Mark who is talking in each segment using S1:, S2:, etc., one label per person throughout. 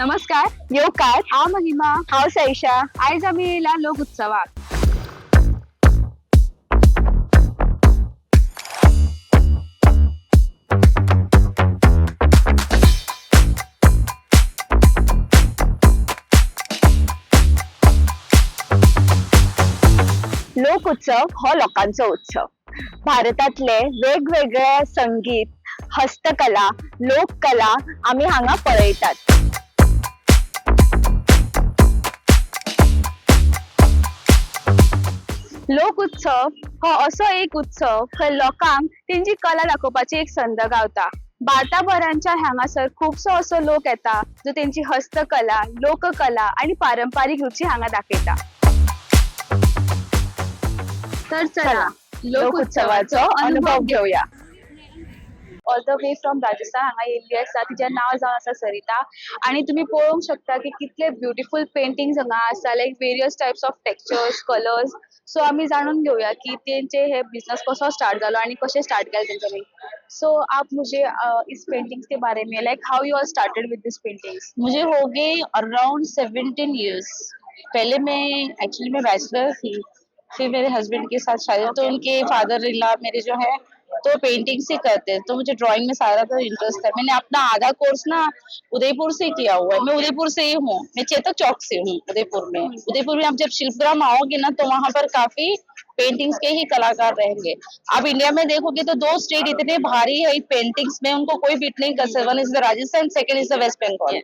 S1: नमस्कार.
S2: येवकार.
S1: हांव महिमा.
S2: हांव साईशा.
S1: आयज आमी येयला लोक उत्सवाक.
S2: लोक उत्सव हो लोकांचो उत्सव. भारतातले वेगवेगळे संगीत, हस्तकला, लोककला आमी हांगा पळयतात.
S1: लोक उत्सव हो असो एक उत्सव खंय लोकांक तेंची कला दाखोवपाची एक संद गावता. भारताभरांच्या हांगासर खुबसो असो लोक येता जो तेंची हस्तकला, लोककला आणि पारंपारीक रुची हांगा दाखयता. तर चला,
S2: लोक उत्सवाचो अनुभव घेऊया.
S1: All the way from Rajasthan हांगा येयल्ली आसा. तिचें नांव जावन आसा सरिता. आणि तुमी पळोवंक शकता की कितले ब्युटिफूल पेंटिंग्स हांगा आसा, like various types of textures, colours. So आमी जाणून घेवया की तेंचे हे बिझनस कसो स्टार्ट जालो आणि कशें स्टार्ट केलें तेंच्यांनी. सो आप मुझे इस पेंटिंग्स के बारे में, like how you are started with this paintings?
S3: मुझे हो गए अराउंड 17 इयर्स. पहले मैं एक्चुअली मैं बैचलर थी, फिर मेरे हस्बैंड के साथ शादी, तो उनके फादर इन लॉ मेरे जो है तो पेंटिंग से करते हैं, तो मुझे ड्राइंग में सारा तो इंटरेस्ट है. मैंने अपना आधा कोर्स ना उदयपुर से किया हुआ है. मैं उदयपुर से ही हूँ, मैं चेतक चौक से हूँ उदयपुर में. उदयपुर में आप जब शिल्पग्राम आओगे ना, तो वहाँ पर काफी पेंटिंग्स के ही कलाकार रहेंगे. आप इंडिया में देखोगे तो दो स्टेट इतने भारी है पेंटिंग्स में, उनको कोई बीट नहीं कर सकता. One is the Rajasthan, second is the West Bengal.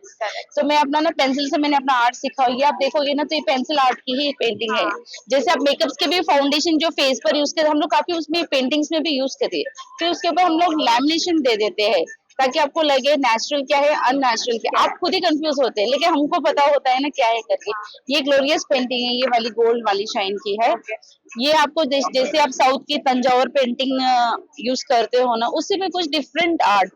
S3: तो मैं अपना ना पेंसिल से मैंने अपना आर्ट सीखा. ये आप देखोगे ना, तो ये पेंसिल आर्ट की ही पेंटिंग है. जैसे आप मेकअप्स के भी फाउंडेशन जो फेस पर यूज करते हैं, हम लोग काफी उसमें पेंटिंग्स में भी यूज करते हैं. फिर उसके ऊपर हम लोग लैमिनेशन दे देते हैं, ताकि आपको लगे नेचुरल क्या है, अननेचुरल क्या. आप खुद ही कंफ्यूज होते हैं, लेकिन हमको पता होता है ना क्या है करके. ये ग्लोरियस पेंटिंग है, ये वाली गोल्ड वाली शाइन की है. ये आपको जैसे आप साउथ की तंजावर पेंटिंग यूज करते हो ना, उसी में कुछ डिफरेंट आर्ट.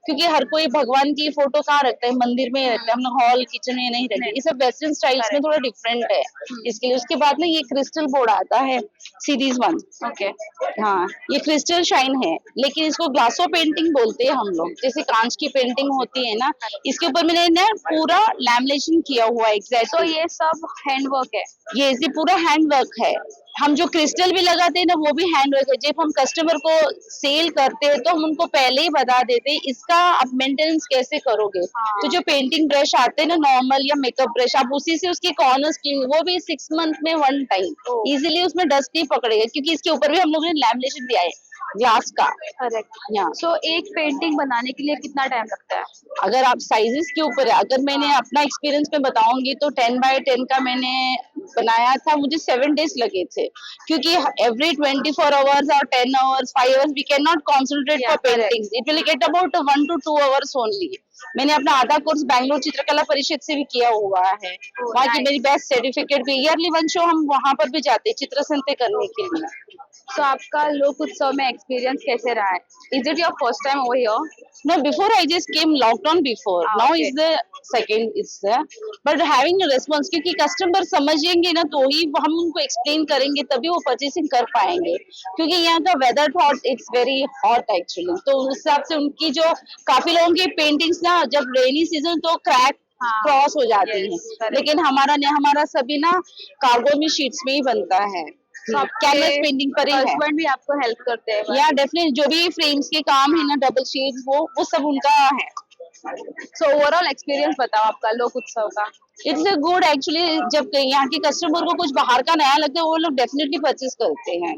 S3: क्योंकि हर कोई भगवान की फोटो कहाँ रखता है? मंदिर में ही रखता है. हम लोग हॉल, किचन में नहीं रखते. ये सब वेस्टर्न स्टाइल्स में थोड़ा डिफरेंट है इसके लिए. उसके बाद ना ये क्रिस्टल बोर्ड आता है, सीरीज 1.
S1: ओके.
S3: हाँ, ये क्रिस्टल शाइन है, लेकिन इसको ग्लासो पेंटिंग बोलते हैं हम लोग. जैसे कांच की पेंटिंग होती है ना, इसके ऊपर मैंने ना पूरा लैमिनेशन किया हुआ है एग्जैक्ट.
S1: सो ये सब हैंडवर्क है?
S3: ये इसे पूरा हैंड वर्क है. हम जो क्रिस्टल भी लगाते हैं ना, वो भी हैंड वर्क है. जब हम कस्टमर को सेल करते हैं, तो हम उनको पहले ही बता देते हैं, इसका आप मेंटेनेंस कैसे करोगे. तो जो पेंटिंग ब्रश आते हैं ना नॉर्मल या मेकअप ब्रश, आप उसी से उसकी कॉर्नर्स क्लीन, वो भी 6 मंथ में 1 टाइम. इजीली उसमें डस्ट नहीं पकड़ेगा, क्योंकि इसके ऊपर भी हम लोगों ने लैमिनेशन दिया है ग्लास का.
S1: करेक्ट.
S3: या.
S1: सो एक पेंटिंग बनाने के लिए कितना टाइम लगता है?
S3: अगर आप साइजेस के ऊपर है, अगर मैंने अपना एक्सपीरियंस में बताऊंगी तो 10 बाय 10 का मैंने बनाया था, मुझे 7 डेज लगे थे, क्योंकि every 24 hours Aur 10 hours, 5 hours we can not concentrate for paintings. It will get about 1 to 2 hours only. मैंने अपना आधा कोर्स बैंगलोर चित्रकला परिषद से भी किया हुआ है. वहाँ की मेरी बेस्ट सर्टिफिकेट भी. ईयरली 1 शो हम वहाँ पर भी जाते हैं चित्रसंते करने के लिए.
S1: सो आपका लोक उत्सव में एक्सपीरियंस कैसे रहा है? Is it your first time over here?
S3: No, before I just came lockdown before. Now is the second, it's there. But having a response, क्योंकि कस्टमर समझेंगे ना तो ही हम उनको एक्सप्लेन करेंगे, तभी वो परचेसिंग कर पाएंगे. क्योंकि यहाँ का weather hot, it's very hot actually. तो उस हिसाब से उनकी जो काफी लोगों की पेंटिंग्स ना जब रेनी सीजन तो क्रैक क्रॉस हो जाती है. लेकिन हमारा नहीं, हमारा सभी ना कार्गो में शीट्स में ही बनता है. कैनवस पेंटिंग पर ही है.
S1: हस्बैंड भी आपको हेल्प करते हैं?
S3: या डेफिनेटली, जो भी फ्रेम्स के काम है ना, डबल शीट्स, वो सब उनका है.
S1: सो ओवरऑल एक्सपीरियंस बताओ आपका लोक उत्सव का.
S3: It's a good actually. जब यहाँ के कस्टमर को कुछ बाहर का नया लगता है, वो लोग डेफिनेटली परचेज करते हैं.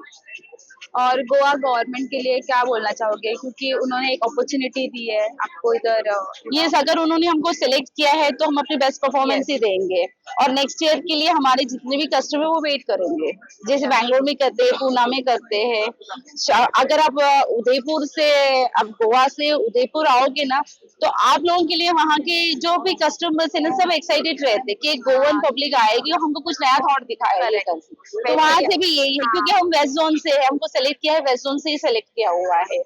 S1: और गोवा गवर्नमेंट के लिए क्या बोलना चाहोगे, क्योंकि उन्होंने एक अपॉर्चुनिटी दी है आपको इधर?
S3: ये अगर उन्होंने हमको सिलेक्ट किया है तो हम अपनी बेस्ट परफॉर्मेंस ही देंगे और नेक्स्ट ईयर के लिए हमारे जितने भी कस्टमर वो वेट करेंगे. जैसे बैंगलोर में करते हैं, पूना में करते हैं. अगर आप उदयपुर से, आप गोवा से उदयपुर आओगे ना, तो आप लोगों के लिए वहाँ के जो भी कस्टमर्स है ना, सब एक्साइटेड रहते हैं कि गोवन पब्लिक आएगी और हमको कुछ नया थॉट दिखाएगी. तो वहाँ से भी यही है, क्योंकि हम वेस्ट जोन से है, हमको सेलेक्ट सेलेक्ट किया है, वेस्ट जोन से ही सेलेक्ट किया हुआ है।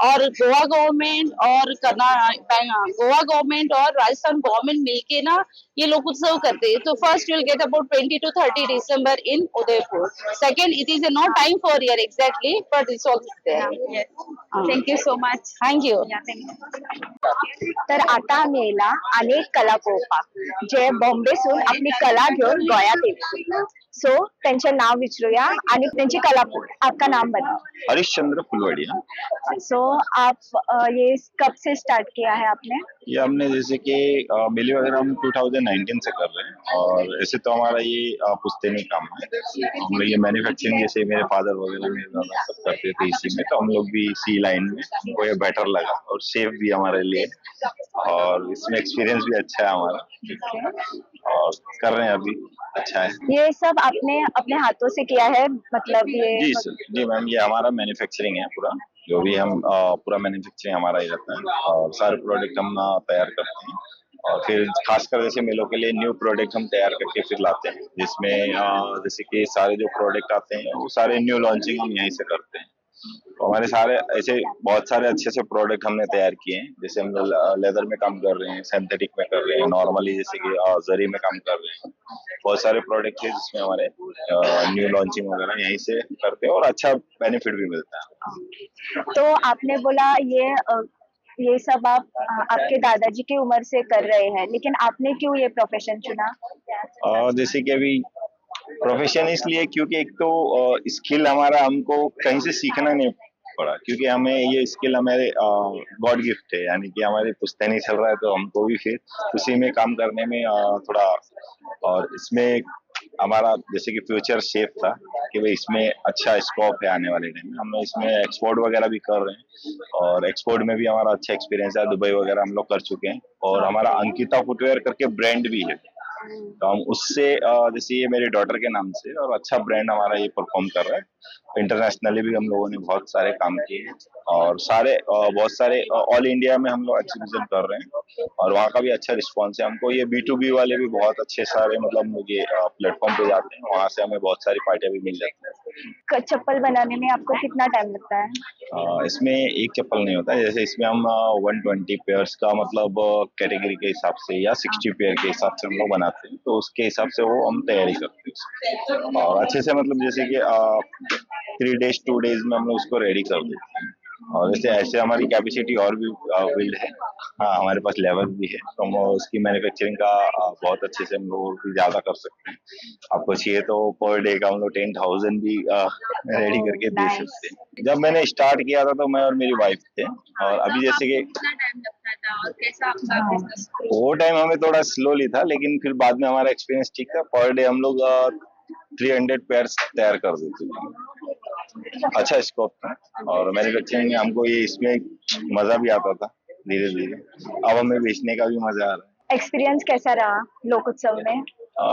S3: और गोवा गवर्नमेंट और गोवा गवर्नमेंट और राजस्थान गवर्नमेंट मिलके ना ये लोक उत्सव करते हैं। तो first will get about 20 to 30 December in Udaipur. Second, it is a no time for year exactly, but it's also there.
S1: Thank you so much.
S3: Thank you.
S2: तर आता आमी येयला आनी एक कला पळोवपाक, जे बॉम्बेसून आपली कला घेवन गोंयांत येयला. सो तेंचे नाव विचारूया आणि तेंची कला पळोवया. आपका नाम बताओ.
S4: हरिश्चंद्र फुलवड़िया.
S2: सो आप ये कब से स्टार्ट किया है आपने?
S4: ये हमने जैसे कि मेले वगैरह हम 2019 से कर रहे हैं और ऐसे तो हमारा ये पुश्तैनी काम है। हम लोग ये मैन्युफैक्चरिंग, जैसे मेरे फादर वगैरह, मेरे दादा सब करते थे इसी में, तो हम लोग भी इसी लाइन में, हमको ये बेटर लगा और सेफ भी हमारे लिए और इसमें एक्सपीरियंस भी अच्छा है हमारा और कर रहे हैं अभी, अच्छा है।
S2: ये सब आपने अपने हाथों से किया है, मतलब ये?
S4: जी सर, जी मैम, ये हमारा मैन्युफैक्चरिंग है पूरा। जो भी हम पूरा मैन्युफैक्चरिंग हमारा ही रहता है और सारे प्रोडक्ट हम तैयार करते हैं और फिर खासकर जैसे मेलों के लिए न्यू प्रोडक्ट हम तैयार करके फिर लाते हैं, जिसमें जैसे कि सारे जो प्रोडक्ट आते हैं, वो सारे न्यू लॉन्चिंग हम यहीं से करते हैं। तो हमारे सारे ऐसे बहुत सारे अच्छे से प्रोडक्ट हमने तैयार किए हैं। जैसे हम लोग लेदर में काम कर रहे हैं, सिंथेटिक में कर रहे हैं, नॉर्मली जैसे कि जरी में काम कर रहे हैं। बहुत सारे प्रोडक्ट है जिसमें हमारे न्यू लॉन्चिंग वगैरह यहीं से करते हैं और अच्छा बेनिफिट भी मिलता है।
S2: तो आपने बोला ये सब आप आपके दादाजी की उम्र से कर रहे हैं, लेकिन आपने क्यों ये प्रोफेशन चुना?
S4: और जैसे कि अभी प्रोफेशन इसलिए क्योंकि एक तो स्किल हमारा, हमको कहीं से सीखना नहीं पड़ा, क्योंकि हमें ये स्किल हमारे गॉड गिफ्ट है, यानी कि हमारे पुश्तैनी चल रहा है, तो हमको भी फिर उसी में काम करने में थोड़ा और इसमें हमारा जैसे कि फ्यूचर सेफ था कि भाई इसमें अच्छा स्कोप है आने वाले टाइम में। हम लोग इसमें एक्सपोर्ट वगैरह भी कर रहे हैं और एक्सपोर्ट में भी हमारा अच्छा एक्सपीरियंस है। दुबई वगैरह हम लोग कर चुके हैं और हमारा अंकिता फुटवेयर करके ब्रांड भी है, तो हम उससे जैसे ये मेरे डॉटर के नाम से और अच्छा ब्रांड हमारा ये परफॉर्म कर रहा है। इंटरनेशनली भी हम लोगों ने बहुत सारे काम किए हैं और सारे बहुत सारे ऑल इंडिया में हम लोग एग्जीबिशन कर रहे हैं और वहाँ का भी अच्छा रिस्पॉन्स है हमको। ये बी टू बी वाले भी बहुत अच्छे सारे, मतलब मुझे प्लेटफॉर्म पे जाते हैं, वहाँ से हमें बहुत सारी पार्टियां भी मिल जाती हैं।
S2: चप्पल बनाने में आपको कितना टाइम लगता है?
S4: इसमें एक चप्पल नहीं होता है। जैसे इसमें हम 120 पेयर्स का, मतलब कैटेगरी के हिसाब से या 60 पेयर के हिसाब से हम लोग बनाते हैं, तो उसके हिसाब से वो हम तैयारी करते हैं उसकी। और अच्छे से, मतलब जैसे कि 3 डेज, 2 डेज में हम लोग उसको रेडी कर देते हैं और जैसे ऐसे हमारी कैपेसिटी और भी बिल्ड है। हाँ, हमारे पास लेवल भी है, तो हम उसकी मैन्युफैक्चरिंग का बहुत अच्छे से हम लोग भी ज्यादा कर सकते हैं। आपको चाहिए तो पर डे का हम लोग 10,000 भी रेडी करके दे
S2: Nice.
S4: सकते हैं। जब मैंने स्टार्ट किया था तो मैं और मेरी वाइफ थे और अभी जैसे कि
S1: कितना टाइम लगता था और कैसा आपका बिजनेस?
S4: वो टाइम हमें थोड़ा स्लोली था, लेकिन फिर बाद में हमारा एक्सपीरियंस ठीक था। पर डे हम लोग 300 पेयर्स तैयार कर देते थे। अच्छा स्कोप था और मैन्युफैक्चरिंग में हमको ये इसमें मजा भी आता था। धीरे धीरे अब हमें बेचने का भी मजा आ रहा है।
S2: एक्सपीरियंस कैसा रहा लोक उत्सव में?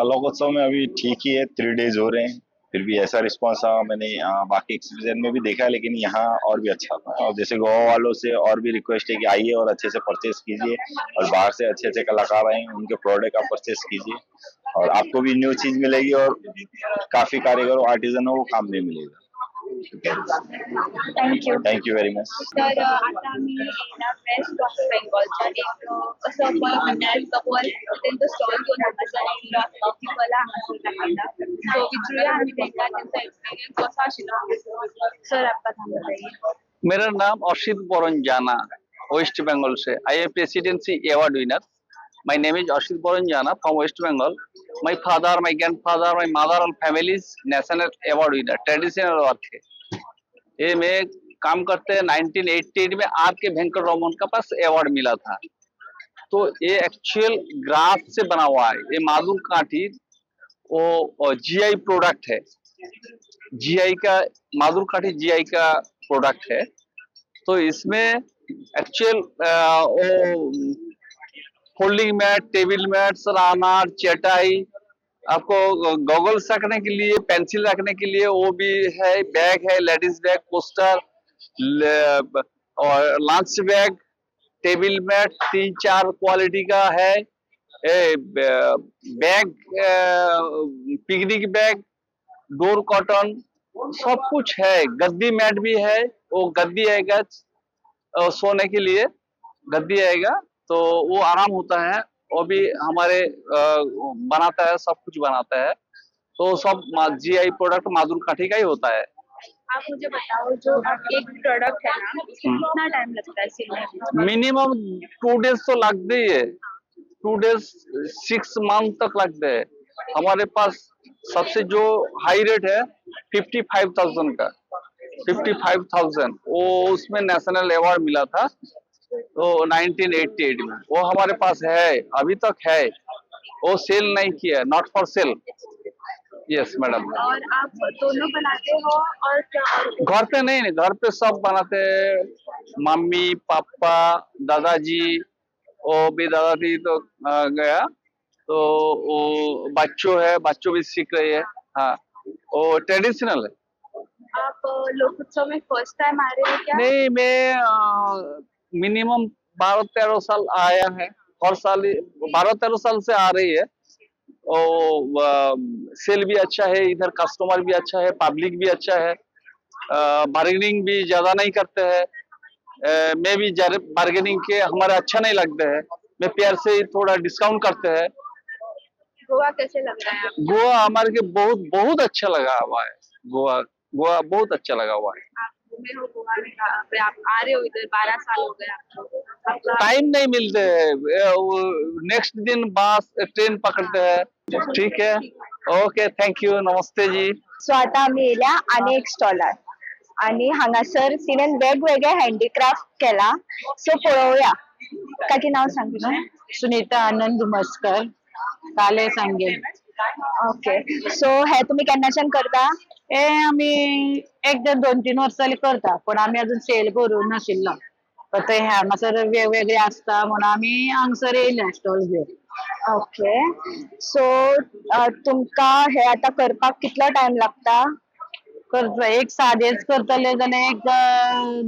S4: लोकोत्सव में अभी ठीक ही है, 3 डेज हो रहे हैं, फिर भी ऐसा रिस्पॉन्स आया। मैंने बाकी एक्सिबिशन में भी देखा है, लेकिन यहाँ और भी अच्छा था। और जैसे गोवा वालों से और भी रिक्वेस्ट है कि आइए और अच्छे से परचेस कीजिए और बाहर से अच्छे अच्छे कलाकार आए हैं, उनके प्रोडक्ट आप परचेस कीजिए और आपको भी न्यू चीज मिलेगी और काफी कारीगर, आर्टिजन को काम भी मिलेगा।
S2: Thank you.
S4: Thank you very much.
S1: तर आता आमी येयला वेस्ट ऑफ बेंगॉलच्या एक असो म्हणल्यार कपल तेंचो स्टॉल घेवन हांगासर येयल्लो आसा, ती कला हांगासर दाखयता. सो विचारूया आमी तेंकां, तेंचो एक्सपिरियन्स कसो आशिल्लो हांगासर. सर, आपका नाम बताइए.
S5: मेरा नाम असित बरन जाना, वेस्ट बंगाल से। I am Presidency award winner. My name is Asit Baran Jana from West Bengal. My father, my grandfather, my mother, all families national award winner, traditional work है। ये मैं काम करते हैं। 1988 में are के वेंकट रमन का पास अवार्ड मिला था। तो ये एक्चुअल ग्रास से बना हुआ है। ये मादुर काठी वो जीआई प्रोडक्ट है। जीआई का, मादुर काठी जीआई का प्रोडक्ट है। तो इसमें एक्चुअल वो folding mat, table mat, runner, चटाई, आपको गॉगल्स रखने के लिए, पेंसिल रखने के लिए वो भी है, बैग है, लेडीज बैग, कोस्टर और लंच बैग, टेबल मैट तीन चार क्वालिटी का है, ए, bag, picnic bag, door curtain. सब कुछ है। गद्दी मैट भी है, वो गद्दी आएगा सोने के लिए गद्दी आएगा, तो वो आराम होता है। वो भी हमारे बनाता है, सब कुछ बनाता है। तो सब जीआई प्रोडक्ट माधुर काठी का ही होता है।
S1: आप मुझे बताओ, जो आप एक प्रोडक्ट है ना, उसको कितना टाइम लगता है सिलने में?
S5: मिनिमम 2 डेज तो लगते ही है, 2 डेज 6 मंथ तक लगते हैं। हमारे पास सबसे जो हाई रेट है 55,000 का, 55,000, वो उसमें नेशनल अवार्ड मिला था तो 1988 में। वो हमारे पास है, अभी तक है, वो सेल नहीं किया, not for sale. Yes madam.
S1: और आप दोनों बनाते हो और क्या और
S5: घर पे नहीं, नहीं, घर पे सब बनाते हैं, मम्मी पापा दादाजी, वो भी दादाजी तो गया, तो वो बच्चों है, बच्चों भी सीख रही है। हाँ, वो ट्रेडिशनल है।
S1: आप लोक उत्सव में फर्स्ट टाइम आ रहे हो क्या?
S5: नहीं, मैं मिनिमम 12-13 साल आया है, हर साल 12-13 साल से आ रही है। और सेल भी अच्छा है इधर, कस्टमर भी अच्छा है, पब्लिक भी अच्छा है, बार्गेनिंग भी ज्यादा नहीं करते हैं। मैं भी बार्गेनिंग के हमारे अच्छा नहीं लगते हैं, मैं प्यार से ही थोड़ा डिस्काउंट करते हैं।
S1: गोवा कैसे लग रहा है आपको?
S5: गोवा हमारे के बहुत बहुत अच्छा लगा हुआ है, गोवा गोवा बहुत अच्छा लगा हुआ है।
S1: आप घूमे हो गोवा में, आप आ रहे हो इधर, 12 साल हो गए आपको। आपका
S5: टाइम नहीं मिलते हैं, नेक्स्ट दिन बस ट्रेन पकड़ते हैं। ठीक है, ओके, thank you, नमस्ते जी।
S2: सो आता आमी येयल्या आनी एक स्टॉलार आनी हांगासर तिणेन वेगवेगळे हँडीक्राफ्ट केला. सो पळोवया. काकी नाव सांग तुजें.
S3: सुनीता आनंद मस्कर, काले सांगे.
S2: ओके, सो हे तुमी केन्नाच्यान करता?
S3: हे आमी एक ते 2-3 वर्सां जाली करता, पण आमी अजून सेल करूंक नाशिल्लो. फक्त हे हांगासर वेगवेगळे आसता म्हणून आमी हांगसर येयल्या स्टॉल घेवन.
S2: ओके, सो तुमकां हे आतां करपाक कितलो टायम लागता?
S3: करता एक सादेच करतले जाल्यार एक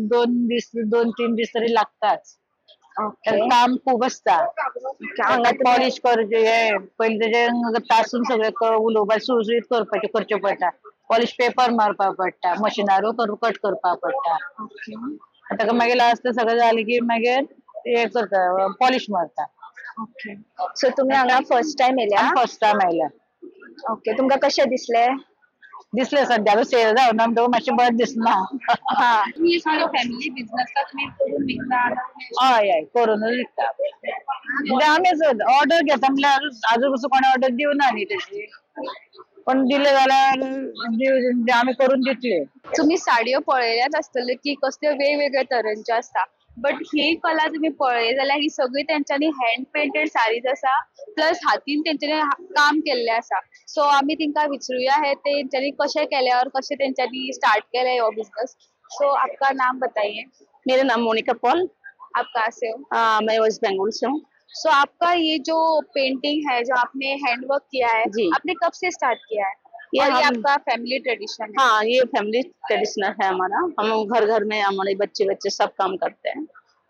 S3: 2 दीस, 2-3 दीस तरी लागताच.
S2: ओके.
S3: काम खूब आसता.
S2: हांगा तुमी
S3: पॉलिश करचे, हे पयलीं तेजें तासून सगळें उलोवपाक सुळसुळीत करपाचें करचें पडटा. पॉलिश पेपर मारपाक पडटा, मशिनारू कट करपाक पडटा. ताका मागीर लास्ट सगळें जालें की मागीर हें करता, पॉलिश मारता.
S2: ओके, सो तुमी हांगा फर्स्ट टायम येयल्या?
S3: फर्स्ट टायम आयल्या.
S2: ओके, तुमकां कशें दिसलें?
S3: दिसलें सद्याक सेल जावना म्हणटकूच मातशें बरें दिसना.
S2: हा.
S1: तुम्ही सगळं फॅमिली बिझनेस का तुम्ही करून विकता?
S3: हय हय, करूनच विकता. म्हणजे आमी ऑर्डर घेता म्हणल्यार आजून पसून कोणें ऑर्डर दिवना न्ही तशी, पण दिले जाल्यार आमी करून दितले.
S1: तुम्ही साडयो पळयल्याच आसतल्यो की कसल्यो वेगवेगळ्या तरेंच्यो आसता, बट ही कला तुमी पळयली जाल्यार ही सगळी तेंच्यांनी हँड पेंटेड साडीज आसा, प्लस हातीन तेंच्यांनी काम केल्लें आसा. सो आमी तेंकां विचारुया हे तेंच्यांनी कशें केलें और कशें तेंच्यांनी स्टार्ट केलें हो बिजनेस. सो आपका नाम बताइए.
S3: मेरा नाम मोनिका पॉल.
S1: आप कहाँ से हो?
S3: मैं वेस्ट बंगाल से हूँ.
S1: सो आपका ये जो पेंटिंग है, जो आपने हैंडवर्क किया है,
S3: जी।
S1: आपने कब से स्टार्ट किया है?
S3: ये
S1: और ये
S3: हम-
S1: आपका फैमिली ट्रेडिशन है?
S3: हाँ, ये फैमिली ट्रेडिशनल है हमारा. हम घर घर में हमारे बच्चे बच्चे सब काम करते हैं.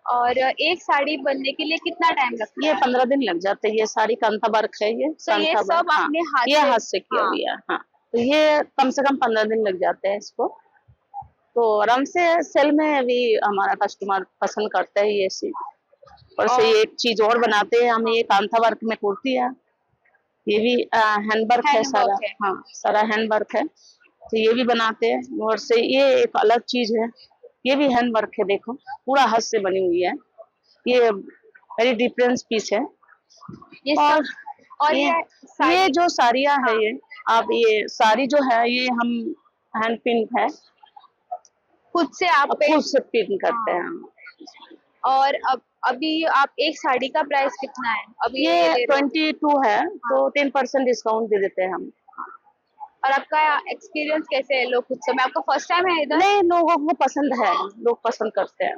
S1: और एक साड़ी बनने के लिए कितना टाइम लगता
S3: ये
S1: है?
S3: 15 दिन लग जाते हैं. ये सारी कांथा वर्क है ये.
S1: तो ये
S3: कांथा
S1: सब
S3: वर्क, हाँ,
S1: आपने हाथ
S3: ये
S1: से-
S3: हाथ से किया
S1: हाँ।
S3: हुआ है. हाँ, तो ये कम से कम 15 दिन लग जाते हैं इसको. तो आराम से सेल में भी हमारा कस्टमर पसंद करते हैं ये चीज. और से ये एक चीज और बनाते हैं हम, ये कांथा वर्क में कुर्ती है. ये भी हैंड वर्क है
S1: Hand
S3: सारा.
S1: work है।
S3: हाँ, सारा हैंड वर्क है, तो ये भी बनाते हैं. और से ये एक अलग चीज है, ये भी हैंड वर्क है. देखो पूरा हाथ से बनी हुई है. ये वेरी डिफरेंस पीस है.
S1: ये
S3: और
S1: सब और ये साड़ी-
S3: ये जो साड़ियाँ है, ये आप ये साड़ी जो है ये हम हैंड पिन है.
S1: खुद से आप
S3: खुद
S1: पेंट
S3: से पिन करते हैं हम.
S1: और अब अभी आप एक साड़ी का प्राइस कितना है अभी
S3: ये
S1: दे रहे हो?
S3: 22 है, तो 10% डिस्काउंट दे देते हैं हम.
S1: और आपका एक्सपीरियंस कैसे है लोक उत्सव में? आपका फर्स्ट टाइम है इधर?
S3: नहीं, लोगों को पसंद है, लोग पसंद करते हैं.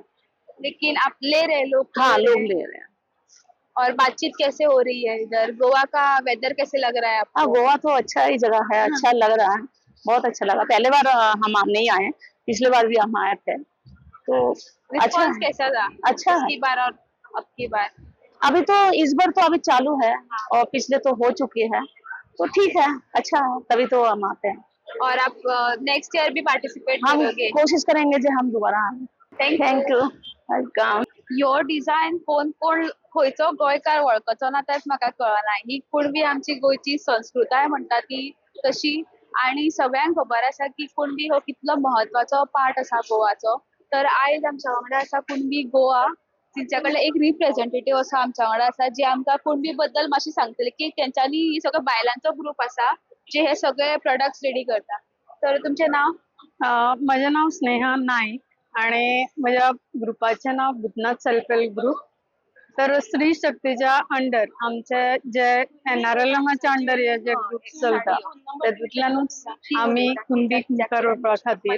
S1: लेकिन आप ले रहे हैं, लोग
S3: हाँ,
S1: ले
S3: लोग
S1: रहे हैं।
S3: ले रहे हैं.
S1: और बातचीत कैसे हो रही है इधर? गोवा का वेदर कैसे लग रहा है आपको?
S3: हाँ, गोवा तो अच्छा ही जगह है, अच्छा लग रहा है, बहुत अच्छा लगा. पहले बार हम नहीं आए, पिछले बार भी हम आए थे, तो अच्छा
S1: रिस्पॉन्स कैसा था
S3: अच्छा है.
S1: इसकी बार और अब की बार?
S3: अभी तो इस बार तो अभी चालू है और पिछले तो हो चुकी है, तो ठीक है, अच्छा है, तभी तो हम आते हैं.
S1: और आप नेक्स्ट ईयर भी पार्टिसिपेट
S3: हम
S1: करोगे?
S3: कोशिश करेंगे जे हम दोबारा आए।
S1: Thank
S3: thank you, welcome.
S1: ह्यो डिझायन कोण कोण खंयचो गोंयकार वळखचो ना तेंच म्हाका कळना. ही कुणबी आमची गोंयची संस्कृताय म्हणटा ती तशी आणि सगळ्यांक खबर आसा की कुणबी हो कितलो महत्वाचो पार्ट आसा गोवाचो. तर आयज आमच्या वांगडा आसा कुणबी गोवा, तिच्या कडले एक रिप्रेझेंटेटिव्ह असो आमच्या वांगडा आसा, जी आमकां कुणबी बद्दल मातशी सांगतली की तेंच्यांनी ही सगळो बायलांचो ग्रूप आसा जे हे सगळे प्रोडक्ट्स रेडी करता. तर तुमचें नांव?
S6: म्हजें नांव स्नेहा नाईक आणि म्हज्या ग्रुपाचें नांव भूतनाथ सेल्फ हेल्प ग्रुप. तर स्त्री शक्तीच्या अंडर आमचे जे एनआरएलएमाच्या अंडर हे जे ग्रुप चलता तेतूंतल्यानूच आमी कुणबीक मुखार व्हरपा खातीर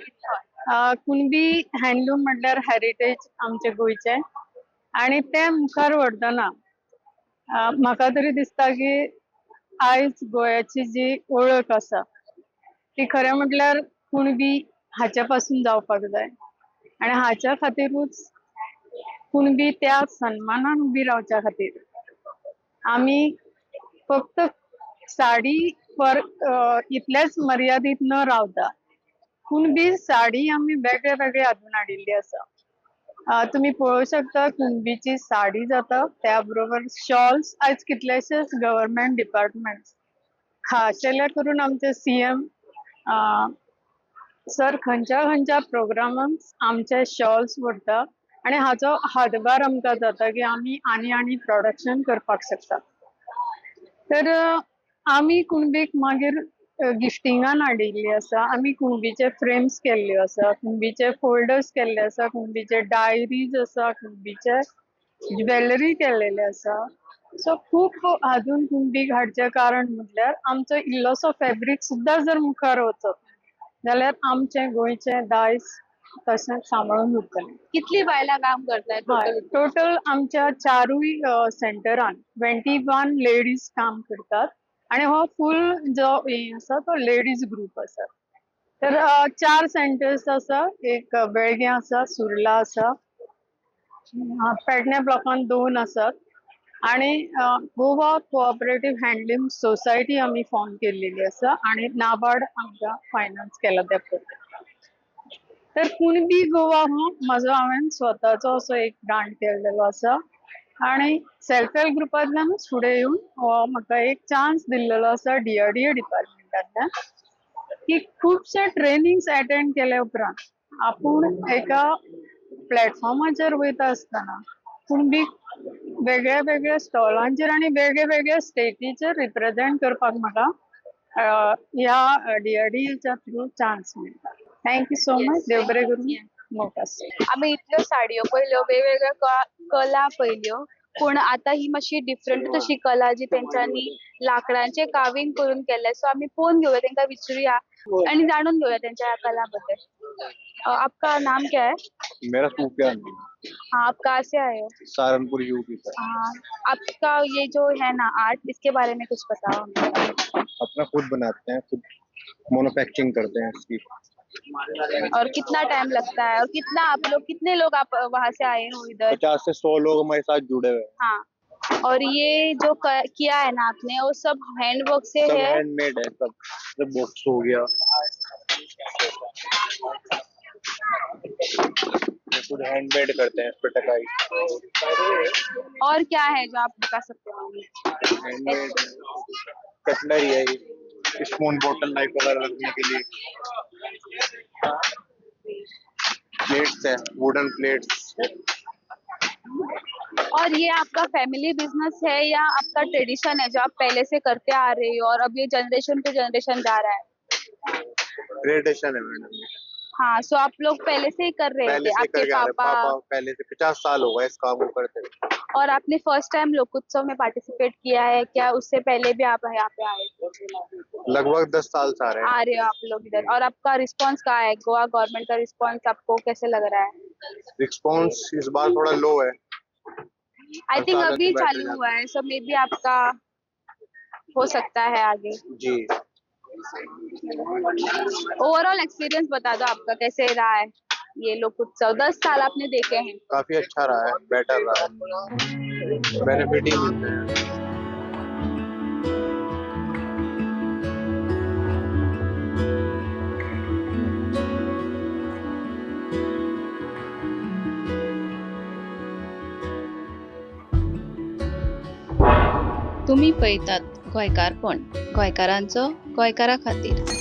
S6: कुणबी हँडलूम म्हटल्यार हेरिटेज आमचे गोंयचें आनी तें मुखार व्हरतना म्हाका तरी दिसता की आयज गोंयाची जी वळख आसा ती खरें म्हटल्यार कुणबी हाच्या पासून जावपाक जाय आनी हाच्या खातीरूच कुणबी त्या सन्मानान उबी रावच्या खातीर आमी फक्त साडी पर इतलेच मर्यादीत न रावता कुणबी साडी आमी वेगळे वेगळे हातून हाडिल्ली आसा. तुमी पळोवंक शकता कुणबीची साडी जाता, त्या बरोबर शॉल्स. आयज कितलेशेच गव्हर्मेंट डिपार्टमेंट्स, खाशेले करून आमचे सीएम सर खंयच्या खंयच्या प्रोग्रामांक आमचे शॉल्स व्हरता आनी हाचो हातभार आमकां जाता की आमी आनी आनी प्रोडक्शन करपाक शकता. तर आमी कुणबीक मागीर गिफ्टिंगान हाडिल्ली आसा. आमी कुणबीचे फ्रेम्स केल्ल्यो आसा, कुणबीचे फोल्डर्स केल्ले आसा, कुणबीचे डायरीज आसा, कुणबीचे ज्वेलरी केल्लेले आसा. सो खूब हातून कुणबीक हाडचें कारण म्हटल्यार आमचो इल्लोसो फॅब्रीक सुद्दां जर मुखार वचत जाल्यार आमचें गोंयचें दायज तशें सांबाळून उरतलें.
S1: कितली बायलां काम करताय
S6: हय,
S1: टोटल?
S6: टोटल आमच्या चारूय सेंटरान 21 लेडीज काम करतात आणि हो फूल जो हे आसा तो लेडीज ग्रुप आसा. तर चार सेंटर्स आसा, एक बेळग्यां आसा, सुर्ला आसा, पेडणे ब्लॉकान दोन आसात आणि गोवा कोऑपरेटिव्ह हँडलूम सोसायटी आमी फॉर्म केल्लेली आसा आणि नाबार्ड आमकां फायनान्स केला त्या प्रोजेक्टाक. तर कुणबी गोवा हो म्हजो हांवें स्वताचो असो एक ब्रांड केल्लेलो आसा आणि सेल्फ हेल्प ग्रुपांतल्यानूच फुडें येवन हो म्हाका एक चान्स दिल्लेलो आसा डीआरडीए डिपार्टमेंटांतल्यान की खुबशे ट्रेनिंग्स एटेंड केले उपरांत आपूण एका प्लॅटफॉर्माचेर वयता आसतना कुणबी वेगळ्या वेगळ्या स्टॉलांचेर आनी वेगळे वेगळ्या स्टेटीचेर रिप्रेझेंट करपाक म्हाका ह्या डीआरडीएच्या थ्रू चान्स मेळटा. Thank you so much. देव बरें करूं. मोग आसूं.
S1: आमी इतल्यो साडयो पळयल्यो, वेगवेगळ्यो कला पळयल्यो, पूण आतां ही मातशी डिफरंट अशी कला जी तेंच्यांनी लाकडांचे कार्विंग करून केल्ले. सो आमी पळोवन घेवया, तेंकां विचारुया आणि जाणून घेवया तेंच्या ह्या कला बद्दल. आपका नाम क्या है?
S7: मेरा सूफियान।
S1: हाँ, आप कहाँ से आए हो?
S7: सहारनपुर यूपी से।
S1: हाँ, आपका ये जो है ना आर्ट, इसके बारे में कुछ बताओ हमें।
S7: अपना खुद बनाते हैं, खुद मैन्युफैक्चरिंग करते हैं इसकी।
S1: और कितना टाइम लगता है और कितना आप लोग, कितने लोग आप वहाँ से आए हो इधर?
S7: 50 से 100 लोग हमारे साथ जुड़े हुए हैं।
S1: हाँ, और ये जो किया है ना आपने, वो सब हैंड वर्क से
S7: सब
S1: है?
S7: हैंडमेड है सब, सब बॉक्स हो गया, ये खुद हैंडमेड करते हैं इस पे टकाई।
S1: और क्या है जो आप बता सकते हो?
S7: हैंडमेड कटलरी है ये, स्पून बोतल नाइफ वगैरह रखने के लिए। प्लेट्स है, वुडन प्लेट्स।
S1: और ये आपका फैमिली बिजनेस है या आपका ट्रेडिशन है जो आप पहले से करते आ रहे हो और अब ये जनरेशन टू जनरेशन जा रहा है?
S7: ट्रेडिशन है मैडम।
S1: हाँ, सो आप लोग पहले से ही कर रहे
S7: पहले
S1: थे?
S7: से
S1: आपके
S7: करके आ रहे,
S1: पापा?
S7: पापा पहले से, 50 साल हो गए इस काम को करते हुए।
S1: और आपने फर्स्ट टाइम लोकोत्सव में पार्टिसिपेट किया है क्या? उससे पहले भी आप यहाँ पे आए थे?
S7: लगभग 10 साल से आ रहे हैं।
S1: आ रहे हो आप लोग इधर। और आपका रिस्पांस क्या है? गोवा गवर्नमेंट का रिस्पांस आपको कैसे लग रहा है?
S7: रिस्पॉन्स इस बार थोड़ा लो है।
S1: I think
S7: साल
S1: अभी
S7: से बेटर
S1: चालू
S7: जाता
S1: हुआ है, सो मे बी आपका हो सकता है आगे।
S7: जी।
S1: ओवरऑल एक्सपीरियंस बता दो आपका कैसे रहा है ये लोकोत्सव? 10 साल आपने देखे हैं।
S7: काफी अच्छा रहा है, बेटर रहा है, बेनिफिट ही मिलते हैं।
S8: तुमी पळयतात गोंयकारपण, गोंयकारांचो गोंयकारा खातीर.